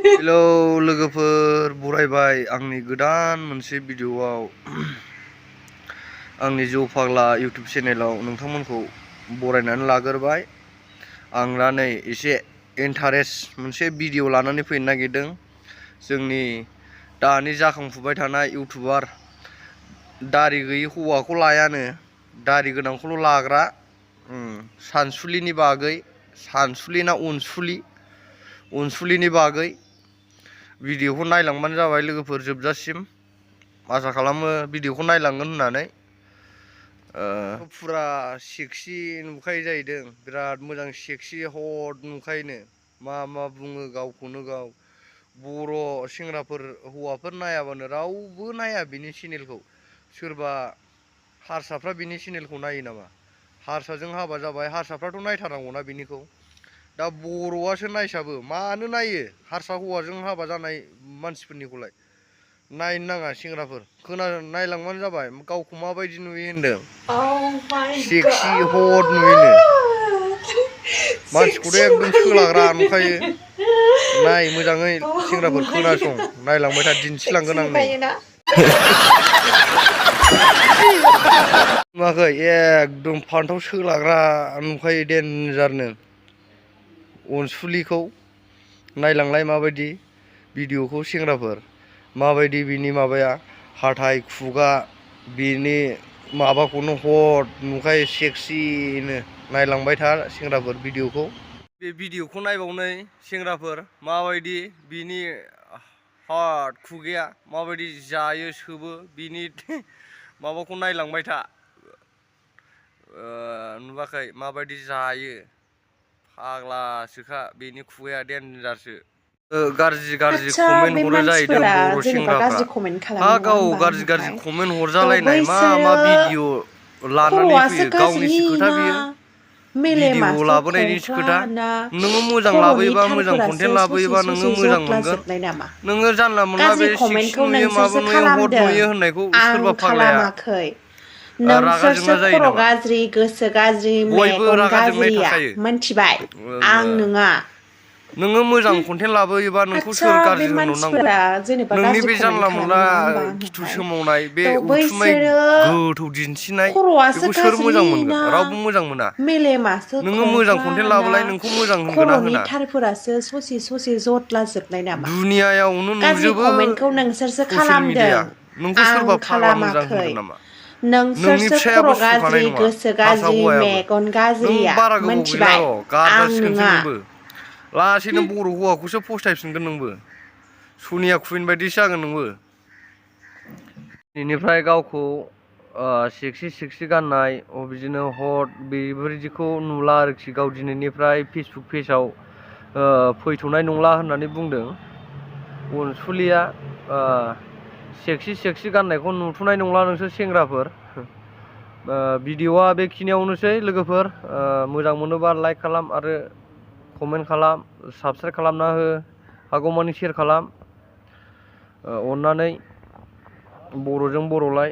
Hello लोगोफोर बरायबाय आंनि गोदान मोनसे भिडिअआव आंनि जौ फाग्ला इउटुब चेनेलाव नोंथांमोनखौ बरायनानै लाग्रोबाय। आं दा नै एसे इन्टारेस्ट मोनसे भिडिअ लानानै फैनो नागिरदों। जोंनि दानि जाखांफुबाय थानाय इउटुबार दारि गैयि हौवाखौ लायानो दारि गोनांखौल' लाग्रा सानसुलिनि बागै सानसुलि ना अनसुलिनि बागै भिडिअखौ नायलांबानो जाबाय लोगोफोर जोबजासिम। आसा खालामो भिडिअखौ नायलांगोन होननानै। फुरा सेक्सि नुखायो जाहैदों, बिराद मोजां सेक्सि हट नुखायोनो। मा बुङो गावखौनो गाव बर' सेंग्राफोर हौवाफोर नायाबानो रावबो नाया बिनि चेनेलखौ। सोरबा हारसाफ्रा बिनि चेनेलखौ नायो नामा? हारसाजों हाबा जाबाय, हारसाफ्राथ' नायथारनांगौना बिनिखौ। दा बर'आसो नायसाबो, मानो नायो हारसा हौवाजों हाबा जानाय मानसिफोरनिखौलाय? नायनो नाङा सेंग्राफोर, नायलांबानो जाबाय गावखौ माबायदि नुयो होनदों। Sexy hot नुयोनो। मानसिखौथ' एकदम सोलाग्रा नुखायो। नाय मोजाङै सेंग्राफोर, खोनासं, नायलांबाय था, दिन्थिलांगोन आं नै। नुवाखै? एकदम फान्थाव सोलाग्रा नुखायो देन्जारनो। अनसुलिखौ नायलांलाय माबायदि भिडिअखौ सेंग्राफोर, माबायदि बिनि माबाया हाथाइ खुगा बिनि माबाखौनो हट नुखायो सेक्सिनो। नायलांबाय था सेंग्राफोर भिडिअखौ। बे भिडिअखौ नायबावनै सेंग्राफोर, माबायदि बिनि हट खुगाया माबायदि जायो सोबो बिनि माबाखौ नायलांबाय था। नुवाखै माबायदि जायो? फाग्लासोखा बेनि खुगाया, देन्जारसो। गाज्रि आदसा कमेन्ट बे हरो जाहैदों मानसिफोरा बर' जेनेबा सेंग्राफ्रा। गाज्रि कमेन्ट हा खालामो नङा गाव होमबा गाज्रि ओमफ्राय कमेन्ट थ' हरजालायनाय मा बैसोरो भिडिअ लानानै खर'आसो फैयो, गाज्रि गावनिसो खोथा ना बियो। भिडिअ मेलेमासो लाबोनायनिसो खंख्ला खोथा। ना नोङो मोजां खर'नि लाबोयोबा, मोजां थारफोरासो कन्टेन्ट ससे लाबोयोबा नोङो ससे मोजां मोनगोन। जदलाजोबनाय नामा? नोङो जानला मोनला गाज्रि बे सेक्सि कमेन्टखौ नुयो माबा नोंसोरसो नुयो हट खालामदों, नुयो होननायखौ आं सोरबा फाग्लाया खालामाखै। रागा नोंसोरसो जोंना जायो खर' नामा? गाज्रि, गोसो गाज्रि, बयबो मेगन रागा जोंनाय गाज्रिया थाखायो। मोनथिबाय, आं नोङा। नोङो मोजां कन्टेन्ट लाबोयोबा नोंखौ आदसा सोर बे गाज्रि होनहरनांगौ? मानसिफोरा जेनेबा नोंनि गाज्रि बे कमेन्ट जानला खालामो मोनला नङा होमबा खिथु ओमफ्राय सोमावनाय, बे थ' उथुमाय बैसोरो गोथौ दिन्थिनाय खर'आसो बेखौ सोर गाज्रि मोजां मोनगोन? ना रावबो मोजां मोना। मेलेमासो नोङो मोजां खंख्ला कन्टेन्ट ना लाबोलाय, नोंखौ मोजां होनगोन ना खर'नि होना? थारफोरासो ससे ससे जदलाजोबनाय नामा? दुनियायावनो गाज्रि नुजोबो कमेन्टखौ नोंसोरसो ससियेल खालामदों, मिडिया। नोंखौ आं सोरबा फाग्ला मोजां खालामाखै। होनगोन नामा? नोंनि नोंसोरसो फिसायाबो खर' सुखानाय गाज्रि, नङा, गोसो हारसा गाज्रि, हौवायाबो। मेगन नों गाज्रिया बारा गोबाव गैला मोनथिबाय, र', आं गारजासिगोनसो नोङा। नोंबो। लासैनो बर' हौवाखौसो फस्थायफिनगोन नोंबो। सनिया कुइन बायदिसो जागोन नोंबो। बेनिफ्राय गावखौ सेक्सि गाननाय बिदिनो हट बेफोरबायदिखौ नुला आरोखि। गाव दिनैनिफ्राय फेसबुक पेजाव फैथ'नाय नंला होननानै बुंदों। अनसुलिया सेक्सि गाननायखौ नुथ'नाय नंला नोंसोर सेंग्राफोर। भिडिअआ बेखिनियावनोसै लोगोफोर। मोजां मोनोबा लाइक खालाम आरो कमेन्ट खालाम, साबस्क्राइब खालामना हो, हागौमानि सेयार खालाम। अननानै बर'जों बर'लाय।